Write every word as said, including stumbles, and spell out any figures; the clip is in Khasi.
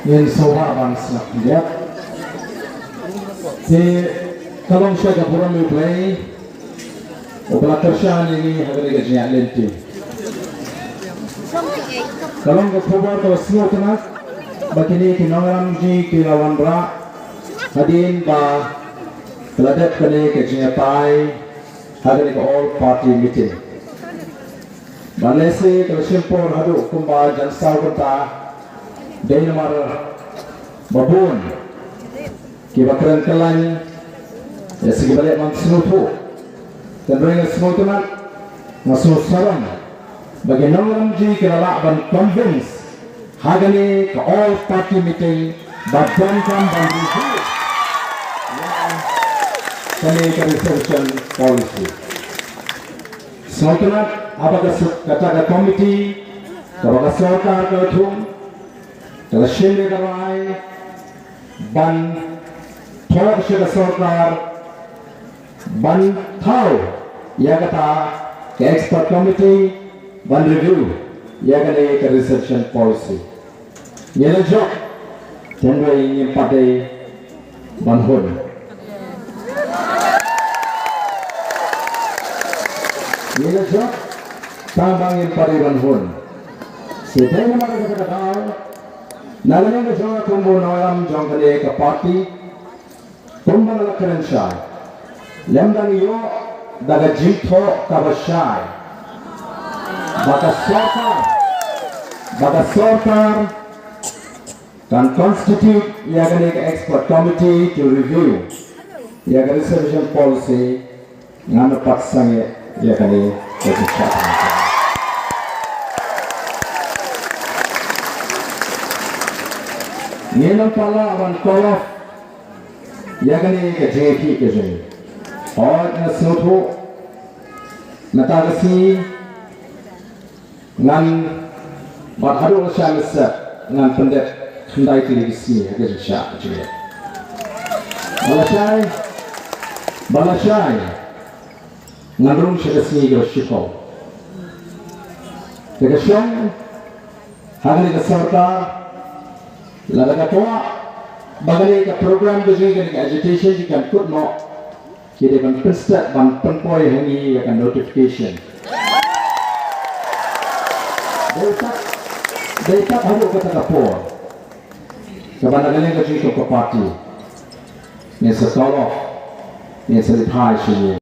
Ngin sngewbha ban sngap khyndiat. Te ka long sha ka burom U Blei uba la kyrshan ïa ngi ha kane ka jingïaid lynti. Ka long ka khubor kaba sngewtynnat ba kine ki nongïalam jong ngi ki la wanrah hadien ba ka la dep kane ka jingïatai ha kane ka all party meeting. Ba lehse ka la shim por haduh kumba jan saw kynta, dei namar ba bun kiba kren kyllain ïa sha kiba leh ban sngewthuh. Tang ba nga sngewtynnat, nga sngewsarong ba ki nongïalam jong ngi ki la lah ban convince ha kane ka all party meeting ba donkam ban review ïa kane ka reservation policy. Sngewtynnat haba ka suk kata ka committee kaba ka sorkar ka la thung, ka la shim ïa ka rai ban thoh sha ka sorkar ban thaw ïa kata ka expert committee ban review ïa kane ka reservation policy. Ngi la jop, tang ba ngim pat dei ban hun. Ngi la jop, tang ba ngim pat dei ban hun. Te dei namar kata ka daw, na ka liang ka jong nga kum u nongïalam jong kane ka party, kumba nga la kren shai, lymda ngi ïoh da ka jingthoh kaba shai ba ka sorkar, ba ka sorkar kan constitute ïa kane ka expert committee to review ïa ka reservation policy, ngan ym pat sangeh ïa kane ka jingshah. Ngin ym pat lah ban call off ïa kane ka jingïakhih ka jong ngi. Hooid, nga sngewthuh mynta ka sngi ngan, bad haduh lashai mynstep ngan pyndep khyndai tylli ki sngi ha ka jingshah ka jingeh. Ba lashai, ba lashai ngan rung sha ka sngi kaba shiphew. Te ka shong ha kane ka sorkar, lada ka kwah ba kane ka program ka jong ngi, kane ka agitation jong ngi kan kut noh, ki dei ban pynstet ban pynpoi ha ngi ïa ka notification. Dei pat, dei pat haduh kata ka por kaba na ka liang ka jong ngi kum ka party ngin sa tolok, ngin sa leit hai sha ngi